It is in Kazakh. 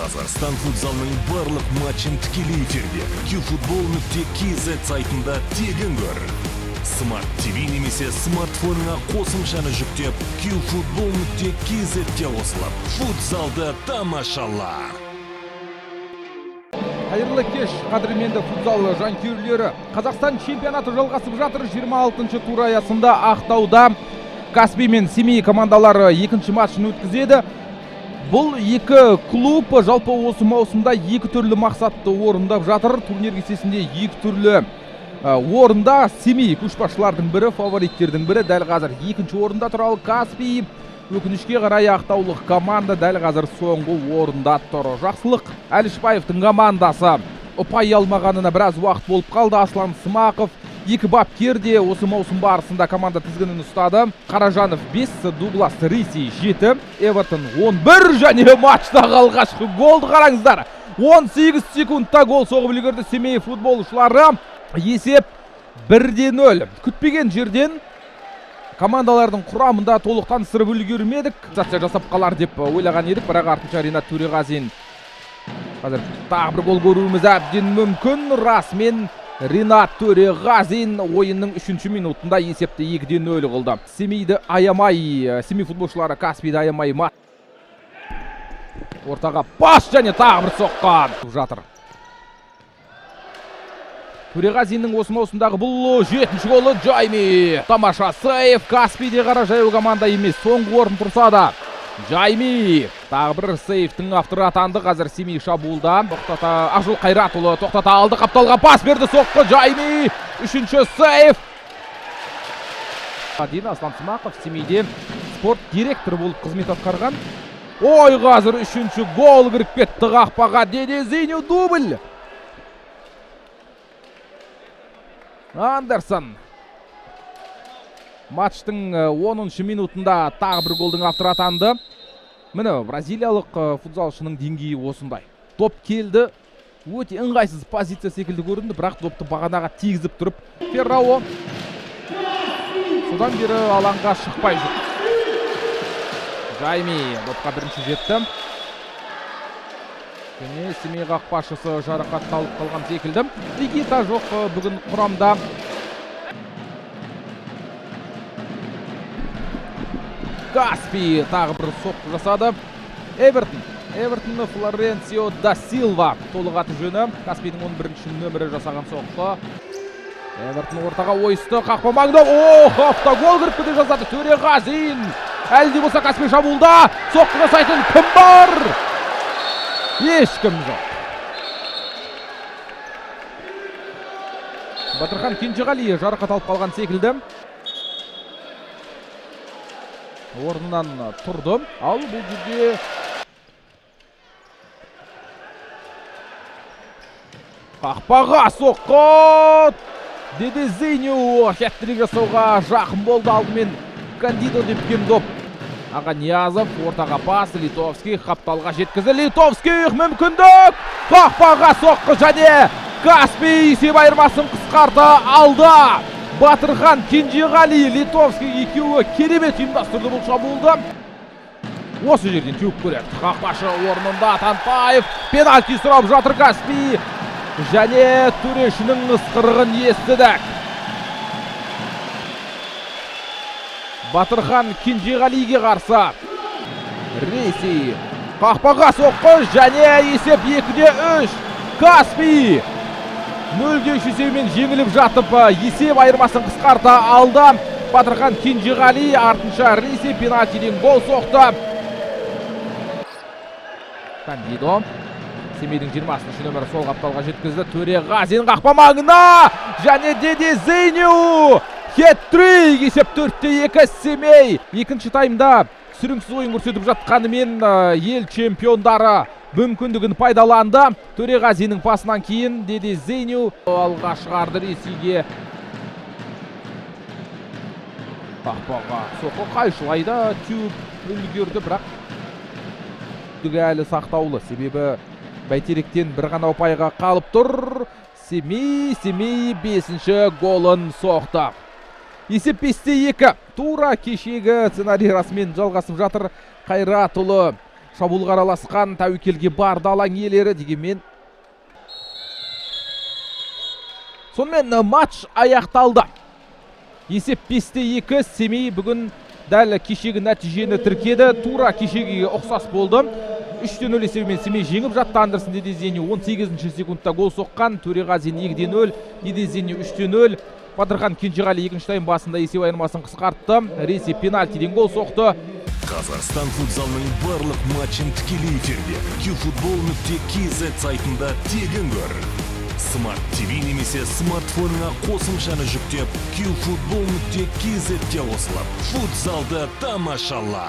Қазақстан футзалының барлық матчын тікелей эфирде qfootball.kz сайтында тегін көр. Smart TV немесе смартфоныңа қосымшаны жүктеп, qfootball.kz-те қосылып, футзалды тамашала. Қайырлы кеш, қадірменді футзал жанкүйерлері. Қазақстан чемпионаты жалғасып жатыр. 26-шы тур аясында Ақтауда Каспий мен Семей командалары екінші матчын өткізеді. Бұл екі клуб жалпы осы маусымда екі түрлі мақсатты орындап жатыр. Турнир кестесінде екі түрлі орында. Семей көшбасшылардың бірі, фавориттердің бірі, дәл қазір екінші орында тұр. Ал Каспий, өкінішке қарай, ақтаулық команда дәл қазір соңғы орында тұр. Жақсылық Әлішбаевтың командасы ұпай алмағанына біраз уақыт болып қалды. Аслан Смақов, екі бапкер де осы маусым барысында команда тізгінін ұстады. Қаражанов 5, Дуглас Риси 7, Эвертон 11 және матчтағы алғашқы голды қараңыздар. 18 секундта гол соғып үлгерді Семей футболшылары. Есеп 1-0. Күтпеген жерден командалардың құрамында толық таныстырып үлгермедік. Сенсация жасап қалар деп ойлаған едік, бірақ артынша Ринат Төреғазин. Қазір тағы бір гол көруіміз әбден мүмкін. Расымен Ринат Төреғазин ойынның 3-ші минутында есепті 2-0 қылды. Семейді аямай, Семей футболшылары Каспийді аямай ортаға пас және тағы бір соққы жатыр. Төреғазиннің осы маусымдағы бұл 7-ші голы. Джайми. Тамаша сейв. Каспийде қара жаяу команда емес, соңғы орын тұрса да. Джайми тағы бір сейвтің авторы атанды. Қазір Семей шабуылда. Тоқтата Ақжол Қайратұлы тоқтата алды. Қапталға пас берді, соққы Джайми. 3-ші сейв. Дейін Аслан Смақов Семейде спорт директоры болып қызмет атқарған. Ой, қазір 3-ші гол кіріп кетті қақпаға. Дедезиню дубль. Андерсон матчтың 10-шы минутында тағы бір голдың авторы атанды. Міне, бразилиялық футзалшының деңгейі осындай. Доп келді, өте ыңғайсыз позиция секілді көрінді, бірақ допты бағанаға тигізіп тұрып Феррао содан бері алаңға шықпай жүр. Жайми допқа бірінші жетті. Және Семей қақпашысы жарақатталып қалған секілді. Никита жоқ бүгін құрамда. Каспий тағы бір соққы жасады. Эвертон. Эвертон Флоренцио да Силва толық аты жөні. Каспийдің 11-ші нөмірі жасаған соққы. Эвертон ортаға ойысты. Қақпа маңында. Ох, автогол кіріп кете жаздады Төреғазин. Әлі де болса Каспий шабуылда. Соққы жасайтын кім бар? Ешкім жоқ. Батырхан Кенжеғали жарақат алып қалған секілді. Орнынан тұрды. Ал бұл жерде қақпаға соққы. Дедезиню хет-трик жасауға жақын болды. Алдымен Кандидо тепкен доп. Аға Ниязов ортаға пас, Литовских қапталға жеткізді. Литовских мүмкіндік. Қақпаға соққы және Каспий есеп айырмасын қысқарта алды. Батырхан Кенжеғали, Литовских екеуі керемет ұйымдастырды бұл шабуылды. Осы жерден теуіп көреді. Қақпашы орнында Тантаев, пенальти сұрап жатыр Каспий. Және төрешінің ысқырығын естідік. Батырхан Кенжеғалиге қарсы Ресей. Қақпаға соққы және есеп 2-3. Каспий 0-3 есебімен жеңіліп жатып, есеп айырмасын қысқарта алды. Батырхан Кенжеғали артынша Ресей пенальтиден гол соқты. Кандидо Семейдің 20-шы нөмірі сол қапталға жеткізді. Төреғазин қақпа маңына және Дедезиню хет-трик. Есеп 4-2 Семей. Екінші таймда сүреңсіз ойын көрсетіп жатқанымен, ел чемпиондары мүмкіндігін пайдаланды. Төреғазиннің пасынан кейін Дедезиню алға шығарды Ресейге. Қақпаға соққы қайшылай да теуіп үлгерді, бірақ әлі сақтаулы. Себебі бәйтеректен бір ғана ұпайға қалып тұр. Семей 5-ші голын соқты. Есеп 5-2. Тура кешегі сценарий расымен жалғасып жатыр. Қайратұлы Шабуылға араласқан, тәуекелге барды алаң иелері, дегенмен сонымен матч аяқталды. Есеп 5-2. Семей бүгін дәл кешегі нәтижені тіркеді. Тура кешегіге ұқсас болды. 3-0 есебімен Семей жеңіп жатты. Андерсон Дедезени 18 секундта гол соққан. Төреғазин 2-0, Дедезени 3-0. Батырхан Кенжеғали екінші тайм басында есеп айырмасын қысқартты. Ресей пенальтиден гол соқты. Қазақстан футзалының барлық матчын тікелей эфирде qfutbol.kz сайтында тегін көр. Smart TV немесе смартфоныңа қосымшаны жүктеп, qfutbol.kz-ке қосылып, футзалды тамашала.